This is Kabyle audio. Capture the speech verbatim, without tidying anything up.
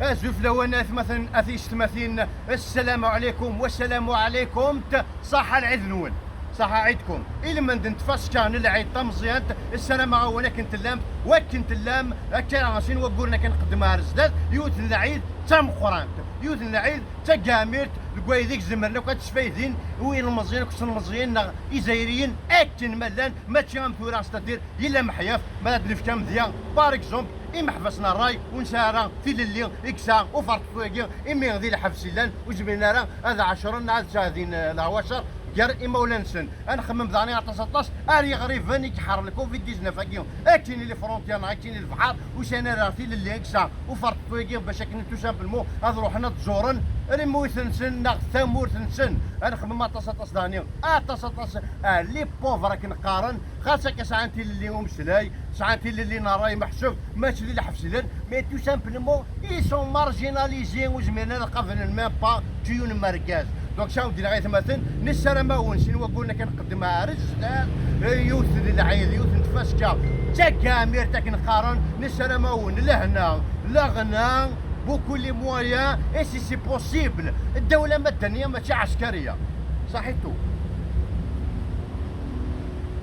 Azul fell-awen, atmaten, at yessetmatin, ssalamu ɛlikum, wassalamu ɛlikum, ṣaḥa lɛid-nwen, ṣaḥa ɛidkum. Ilmend n tfaska n lɛid tameẓyant, ssarameɣ-awen akken tellam, wakken tellam, akka sin wagguren akken qeddmeɣ ar zdat, yiwet n lɛid d tameqqrant, yiwet n lɛid d tagamirt, deg waydeg zemren akk ad sfaydin ilmeẓyen akked tlemẓyin neɣ izzayriyen akken ma llan, mačči am tura, c'est-à-dire yella meḥyaf, ma ad nefk amedya, par exemple, imeḥbas n ṛṛay ur nesɛi ara tilelli i yesɛa uferṭeṭṭu-agi, imi di lḥebs i llan, ur zmiren ara ad ɛacren neɣ ad sɛedin, eh, leɛwacer gar imawlan-nsen. Ad nxemmem daɣen aṭas, aṭas ar yiɣriben i iḥerren covid dix-neuf agi, akken i les frontières neɣ akken i lebḥer, ur sɛin ara tilelli i yesɛa uferṭeṭṭu-agi, bac akken tout simplement ad ruḥen ad ẓuren lmut-nsen neɣ tamurt-nsen. Ad nxemmem aṭas, aṭas daɣen, aṭas, aṭas, ah, les pauvres akken qqaren, xas akka sɛan tilelli umeslay, sɛan tilelli n ṛṛay meḥsub, mačči di lḥebs i llan, mais tout simplement, ils sont marginalisés, ur zmiren ara qablen même pas yiwen n urgaz. Donc, ça, ur d-nniɣ, aytmaten, nessaram-awen, sin wagguren akken qeddmeɣ ar zdat, yiwet n lɛid, yiwet n tfaska d tagamirt akken qqaren, nessaram-awen lehna, leɣna, beaucoup les moyens, et si c'est possible, ddawla madaniya, mačči ɛeskariya. Saḥitu.